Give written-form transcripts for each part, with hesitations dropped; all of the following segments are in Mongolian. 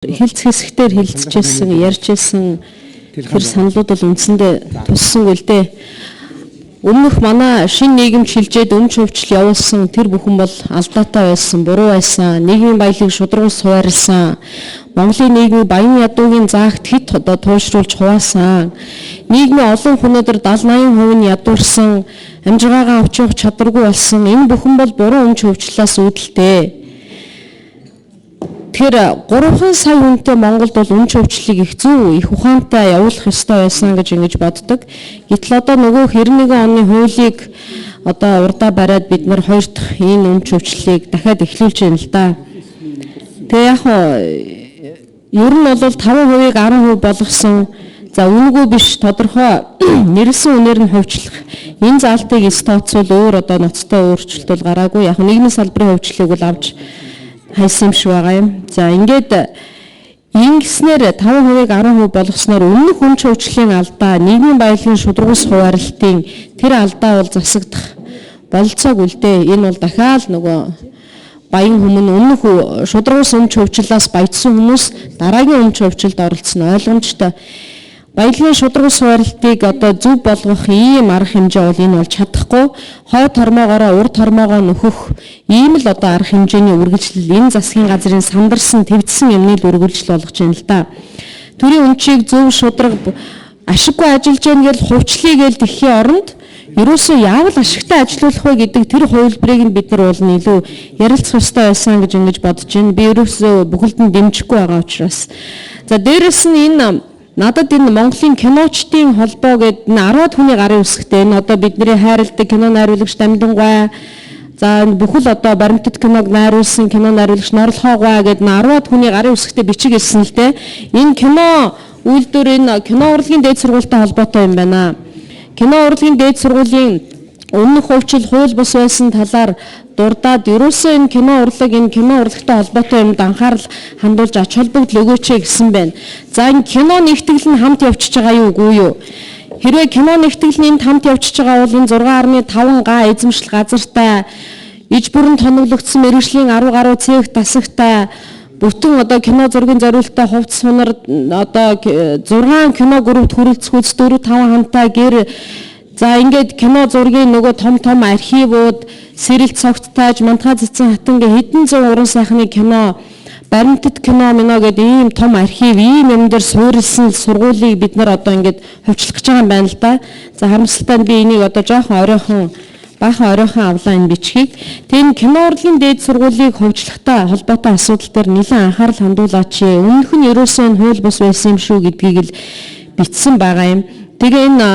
Хэлц хэсэгтэр хэлцэжсэн, ярьжсэн тэр саналууд бол үндсэндээ туссан л дээ. Өмнөх манай шинэ нийгэм шилжээд өмч хөвчл явуулсан тэр бүхэн бол алдаатай байсан, буруу байсан, нийгмийн баялаг шударгуул суваарилсан. Монголын нийгмийг баян ядуугийн заагт хэд одоо туйлшруулж хуваасан. Нийгмийн олон хүн өнөөдөр 70 80% нь ядуурсан, амжиргаагаа авч явах чадваргүй болсон. Энэ бүхэн бол буруу өмч хөвчлөөс үүдэлтэй. Тэгэхээр 3 сая хүнтэй Монголд бол өмч хөвчлөлийг их зөв, их ухаантай явуулах ёстой байсан гэж ингэж боддог. Гэтэл одоо нөгөө 91 оны хуулийг одоо урдаа бариад бид нар хоёр дахь энэ өмч хөвчлөлийг дахиад эхлүүлж байна л да. Тэгээ яг ер нь бол 5%-ыг 10% болгосон. За үнэгүй биш, тодорхой нэрлсэн үнээр нь хувьчлах. Энэ заалтыг эс тооцвол өөр одоо ноцтой өөрчлөлт бол гараагүй. Яг нийгмийн салбарын хувьчлалыг бол авч хайсан юм шиг байгаа юм. За ингээд ингэснээр 5%-ыг 10% болгосноор өмнөх өмч хөвчлийн алдаа, нийгмийн баялагын шударгуус хуваарлтын тэр алдаа бол засагдах бололцоог үлдээ. Энэ бол дахиад нөгөө баян хүмүүн өмнөх шударгуус өмч хөвчлөөс баяжсан хүмүүс дараагийн өмч хөвчлөлд оролцсон ойлгомжтой. Баялагын шударгуус хуваарлтыг одоо зөв болгох ийм арга хэмжээ бол энэ бол чадахгүй. Хойд тормоогоороо урд тормоогоо нөхөх ийм л одоо арга хэмжээний үргэлжлэл энэ засгийн газрын сандарсан твдсэн юмны л үргэлжлэл болгож байна л да. Төрийн өмчийг зөв шударга ашиггүй ажиллаж яах гэж хувьчлыг гээл тэхийн оронд ерөөсөө яавал ашигтай ажилуулах вэ гэдэг тэр хувилбарыг нь бид нар бол илүү ярилцах ёстой байсан гэж ингэж бодож байна. Би ерөөсөө бүхэлд нь дэмжихгүй байгаа учраас. За дээрэс нь энэ надад энэ Монголын киночдын холбоо гэдэг энэ 10-аад хүний гарын үсгтэй энэ одоо бидний хайрладаг кино найруулагч Дамдингуй, за энэ бүхэл одоо баримтат киног найруулсан кино найруулагч Норлохоогой гэдэг энэ 10-аад хүний гарын үсгтэй бичиг ирсэн л дээ. Энэ кино үйлдвэр энэ кино урлагийн дээд сургуультай холбоотой юм байна. Кино урлагийн дээд сургуулийн өмнөх хувьчил хууль бус байсан талаар дурдаад ерөөсөө энэ кино урлаг энэ кино урлагтай холбоотой юмд анхаарал хандуулж ач холбогдол өгөөч гэсэн байна. За энэ кино нэгтгэл нь хамт явчихж байгаа юу үгүй юу? Хэрвээ кино нэгтгэл нь энд хамт явчихж байгаа бол энэ 6.5 га эзэмшил газартай иж бүрэн тоноглогдсон мэргэжлийн 10 гаруй цех дасагтай бүтэн одоо кино зургийн зориулттай хувцас сунар одоо 6 кино группт хүрэлцэх 4 5 хамтаа гэр. За ингээд кино зургийн нөгөө том том архивууд, сэрэлт цогттайж, мантгай цэцэн хатан гэ хэдэн зуун уран сайхны кино, баримтат кино мино гэдэг ийм том архив, ийм юм дээр суурилсан сургуулийг бид нар одоо ингээд хувьчлах гэж байгаа юм байна л да. За харамсалтай нь би энийг одоо жоохон оройхон баахан оройхон авлаа энэ бичгийг. Тэгээ энэ кино урлагийн дээд сургуулийг хувьчлахтай холбоотой асуудал дээр нэлээд анхаарал хандуулаач. Өмнөх нь ерөөсөө энэ хууль бус байсан юм шүү гэдгийг л бичсэн байгаа юм. Тэгээ энэ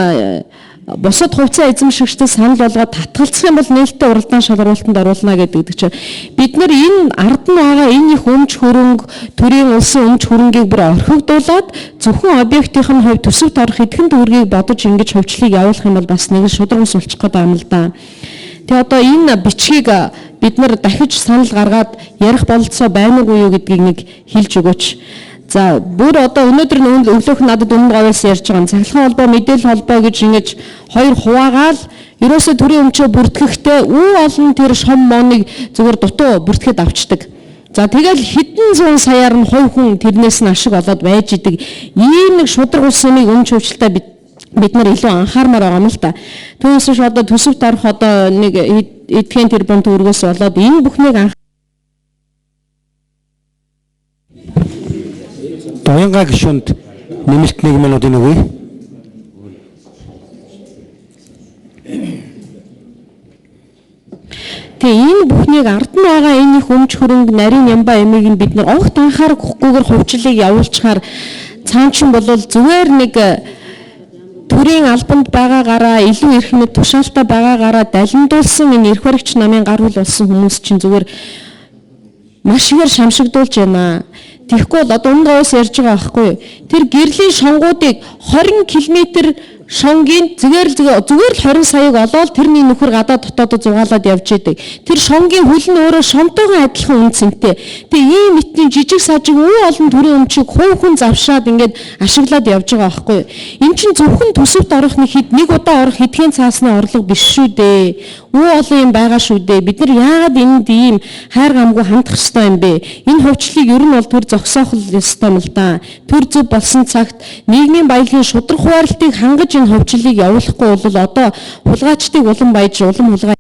бусад хувьцаа эзэмшигчдэд санал болгоод татгалзах юм бол нээлттэй уралдаан шалгаруултанд оруулна гэдэг чинь бид нар энэ ард нь байгаа энэ их өмч хөрөнгө, төрийн улсын өмч хөрөнгийг бүр орхигдуулаад зөвхөн объектын хувь төсөвт орох эдхэн төгрөгийг бодож ингэж хувьчлалыг явуулах юм бол бас нэг шударгаас болчих гээд байгаа юм л да. Тэгээ одоо энэ бичгийг бид нар дахиж санал гаргаад ярих бололцоо байна уу юу гэдгийг нэг хэлж өгөөч. За бүр одоо өнөөдөр өглөөх надад өмнө говьос ярьж байгаа юм. Цахилгаан холбоо, мэдээлэл холбоо гэж ингэж хоёр хуваагаал ерөөсөө төрийн өмчөө бүртгэхдээ үү олон тэр шом моныг зүгээр дутуу бүртгэхэд авчдаг. За тэгэл хэдэн зуун саяар нь хувь хүн тэрнээс нь ашиг олоод байж идэг. Ийм нэг шударга улсын өмч хөвчлөлтөй бид нар илүү анхаармаар байгаа юм л та. Түүнээс биш одоо төсөвт орох одоо нэг эдгээр тэрбум төгрөгөөс болоод энэ бүхнийг Туянга гишүүнд нэмэлт 1 минутын өгье. Тэгээ энэ бүхнийг ард нь байгаа энэ их өмч хөрөнгө нарийн ямба ямыг нь бид нар огт анхаарахгүйгээр хувьчлалыг явуулчихаар цаан чин бол зүгээр нэг төрийн албанд байгаагаараа илүү эрх мэд тушаалтай байгаагаараа далимдуулсан энэ эрх баригч намын гар хүл болсон хүмүүс чинь зүгээр маш ихээр шамшигдуулж байна. Тэгэхгүй бол одоо өмнө говьос ярьж байгаа байхгүй юу? Тэр гэрлийн шонгуудыг 20 км Шонгийн зүгээр л зүгээр л 20 саяыг олоод тэрний нөхөр гадаа дотоодод зугаалаад явж идэг. Тэр шонгийн хөл нь өөрөө шонтойгон адилхан үн цэнтэй. Тэгээ ийм мэтний жижиг сажиг үе олон төрийн өмчийг хувь хүн завшаад ингээд ашиглаад явж байгаа байхгүй юу? Энд чинь зөвхөн төсөвт орох нэг хэд нэг удаа орох хэдхэн цаасны орлого биш шүү дээ. Үе олон юм байгаа шүү дээ. Бид нар яагаад энд ийм хайр гамгүй хандах ёстой юм бэ? Энэ хувьчлалыг ер нь бол төр зогсоох ёстой юм л да. Төр зөв болсон цагт нийгмийн баялагын шудраг хуваарлтыг хангаж энэ хувьчлалыг явуулахгүй бол одоо хулгайчдыг улам баяж улам хулгай